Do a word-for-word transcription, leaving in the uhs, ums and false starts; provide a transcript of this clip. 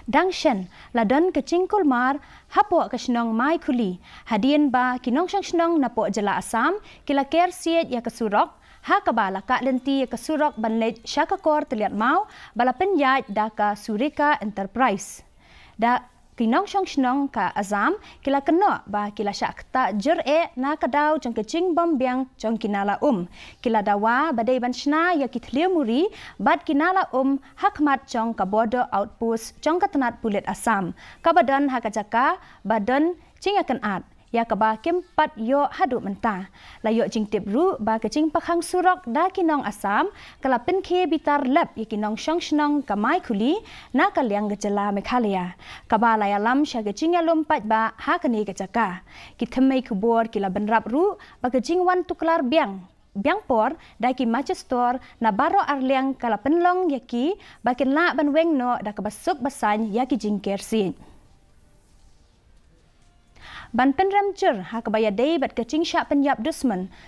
Dang shen la don ka jingkulmar hapoh ka shnong Maikhuli hadien ba ki nongshong shnong napoh jylla Assam ki la ker siej ïa ka surok, ha kaba la kah lynti ïa ka surok ban leit sha ka kor Tylliat Maw ba la pynïaid da ka Surika Enterprise. Da ki nongshong shnong ka Assam ki la kynnoh ba ki la shah ktah jur eh na ka daw jong ka jingbym biang jong ki nala um. Ki la dawa ba dei ban shna ïa ki thliew muri bad ki nala um ha khmat jong ka border outpost jong ka tnat pulit Assam, kaba don ha ka jaka ba don jingïakynad ïa kaba kim pat ïoh haduh mynta. La ïoh jingtip ruh ba ka jingpakhang surok da ki nong Assam ka la pynkhie bitar lep ïa ki nongshong shnong ka Maikhuli na ka liang ka jylla Meghalaya, kaba la ïalam sha ka jingïalum paidbah ha kane ka jaka. Ki thymmei khubor ki la bynrap ruh ba ka jingwan tuklar biang biang por da ki magistor na baroh arliang ka la pynlong ïa ki ba kin lah ban weng noh da kaba suk ba saiñ ïa ki jingker siej. Ban pynrem jur ha kaba ïadei bad ka jingshah pynïap dusmon,